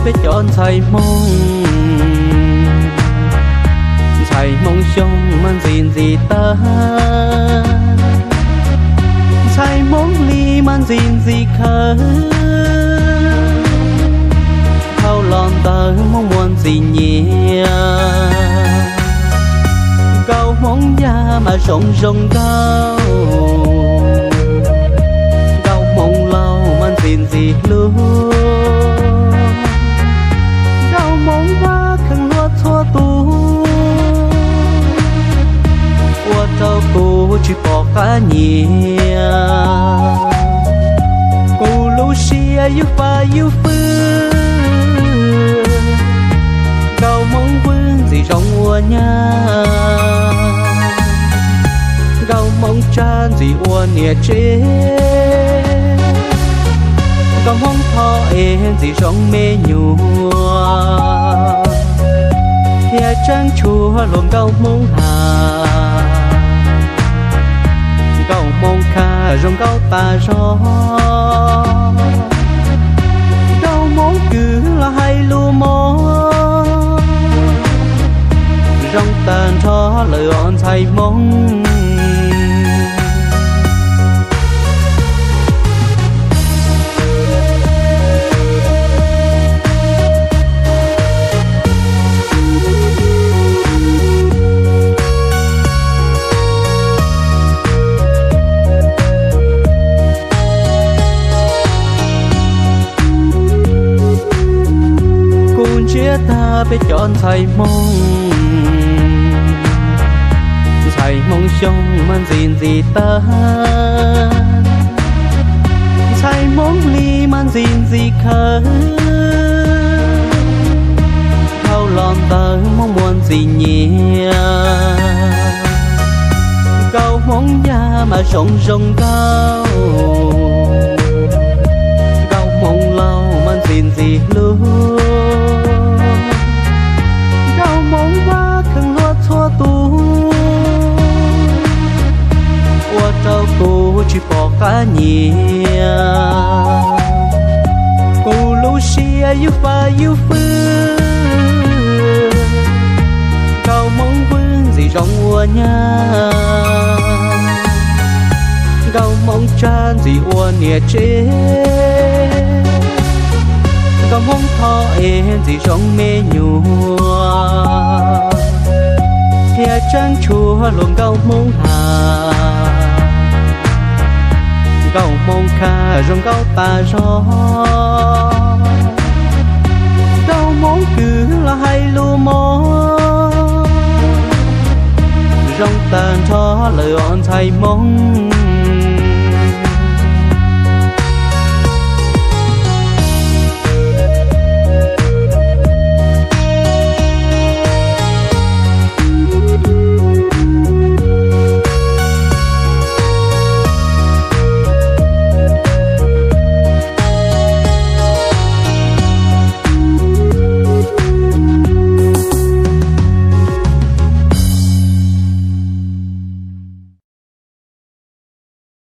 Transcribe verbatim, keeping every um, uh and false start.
Peb cov ntxhais Hmoob, ntxhais Hmoob xyoo mas ntxim ntxim tag, ntxhais Hmoob hli mas ntxim ntxim khawv, dhau los ntawd Hmoob muaj ntxim nyiam. Nkauj Hmoob yaj mas zoo zoo nkauj, nkauj Hmoob laus mas ntxim ntxim hlub, nkauj Hmoob vaj kheev hlub txhua tus, ua rau kuv tsis pom qab nyiam. Kuv lub siab yug pab yug fwj, nkauj Hmoob vwm ntxim zoo ua nyab, nkauj Hmoob tsab ntxim ua niam tsev, nkauj Hmoob thov es ntxim zoo me nyuam, thiab tseeb tshuav luag nkauj Hmoob has, nkauj Hmoob khaj zoo nkauj tas zog, nkauj Hmoob kwv los hais lus mos, zoo tag nrho lawm os ntxhais Hmoob. Kuv ntsiab tag peb cov ntxhais Hmoob, ntxhais Hmoob xyoo mas ntxim ntxim tag, ntxhais Hmoob hli mas ntxim ntxim khawv, dhau los ntawd Hmoob muaj ntxim nyiam. Nkauj Hmoob yaj mas zoo zoo nkauj, nkauj Hmoob laus mas ntxim ntxim hlub, nkauj Hmoob vaj kheev hlub txhua tus, ua rau kuv tsis pom qab nyiam. Kuv lub siab yug pab yug fwj, nkauj Hmoob vwm ntxim zoo ua nyab, nkauj Hmoob tsab ntxim ua niam tsev, nkauj Hmoob thov es ntxim zoo me nyuam, thiab tseeb tshuav luag nkauj Hmoob has, nkauj Hmoob khaj zoo nkauj tas zog, nkauj Hmoob kwv los hais lus mos, zoo tag nrho lawm os ntxhais Hmoob.